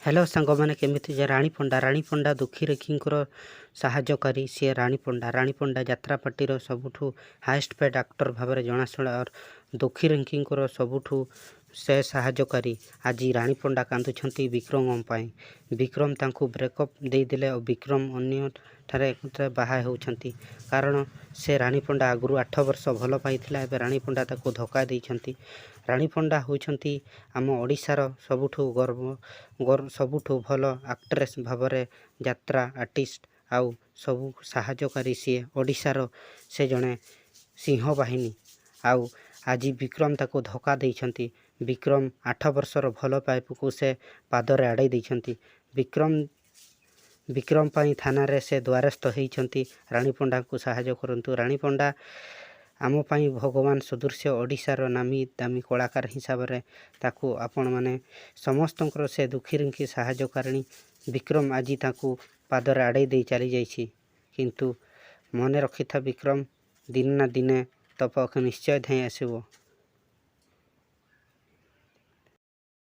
Hello ସାଙ୍ଗମାନେ, କେମିତି ଯେ ରାଣୀ ପଣ୍ଡା, ରାଣୀ ପଣ୍ଡା ଦୁଃଖୀରଙ୍କୀଙ୍କର ସାହାଯ୍ୟକାରୀ ସିଏ। ରାଣୀ ପଣ୍ଡା, ରାଣୀ ପଣ୍ଡା ଯାତ୍ରା ପାର୍ଟିର ସବୁଠୁ ହାଏଷ୍ଟ ପେଡ୍ ଆକ୍ଟର ଭାବରେ ଜଣାଶୁଣା। ଦୁଃଖୀରଙ୍କୀଙ୍କର ସବୁଠୁ ସେ ସାହାଯ୍ୟକାରୀ। ଆଜି ରାଣୀ ପଣ୍ଡା କାନ୍ଦୁଛନ୍ତି ବିକ୍ରମ ପାଇଁ। ବିକ୍ରମ ତାଙ୍କୁ ବ୍ରେକଅପ୍ ଦେଇଦେଲେ ଆଉ ବିକ୍ରମ ଅନ୍ୟଠାରେ ବାହା ହେଉଛନ୍ତି। କାରଣ ସେ ରାଣୀ ପଣ୍ଡା ଆଗରୁ 8 ବର୍ଷ ଭଲ ପାଇଥିଲା। ଏବେ ରାଣୀ ପଣ୍ଡା ତାକୁ ଧୋକା ଦେଇଛନ୍ତି। ରାଣୀ ପଣ୍ଡା ହେଉଛନ୍ତି ଆମ ଓଡ଼ିଶାର ସବୁଠୁ ଗର୍ବ, ସବୁଠୁ ଭଲ ଆକ୍ଟ୍ରେସ୍ ଭାବରେ, ଯାତ୍ରା ଆର୍ଟିଷ୍ଟ ଆଉ ସବୁ ସାହାଯ୍ୟକାରୀ ସିଏ। ଓଡ଼ିଶାର ସେ ଜଣେ ସିଂହବାହିନୀ। ଆଉ ଆଜି ବିକ୍ରମ ତାକୁ ଧୋକା ଦେଇଛନ୍ତି। ବିକ୍ରମ 8 ବର୍ଷର ଭଲ ପାଇବାକୁ ସେ ପାଦରେ ଆଡ଼େଇ ଦେଇଛନ୍ତି। ବିକ୍ରମ, ବିକ୍ରମ ପାଇଁ ଥାନାରେ ସେ ଦ୍ୱାରସ୍ଥ ହେଇଛନ୍ତି। ରାଣୀ ପଣ୍ଡାଙ୍କୁ ସାହାଯ୍ୟ କରନ୍ତୁ। ରାଣୀ ପଣ୍ଡା ଆମ ପାଇଁ ଭଗବାନ ସଦୃଶ୍ୟ। ଓଡ଼ିଶାର ନାମୀ ଦାମୀ କଳାକାର ହିସାବରେ ତାକୁ ଆପଣମାନେ ସମସ୍ତଙ୍କର ସେ ଦୁଃଖୀରଙ୍କୀ ସାହାଯ୍ୟକାରିଣୀ। ବିକ୍ରମ ଆଜି ତାକୁ ପାଦରେ ଆଡ଼େଇ ଦେଇ ଚାଲିଯାଇଛି। କିନ୍ତୁ ମନେ ରଖିଥା ବିକ୍ରମ, ଦିନେ ନା ଦିନେ ତୋ ପାଖକୁ ନିଶ୍ଚୟ ଧାଇଁ ଆସିବ।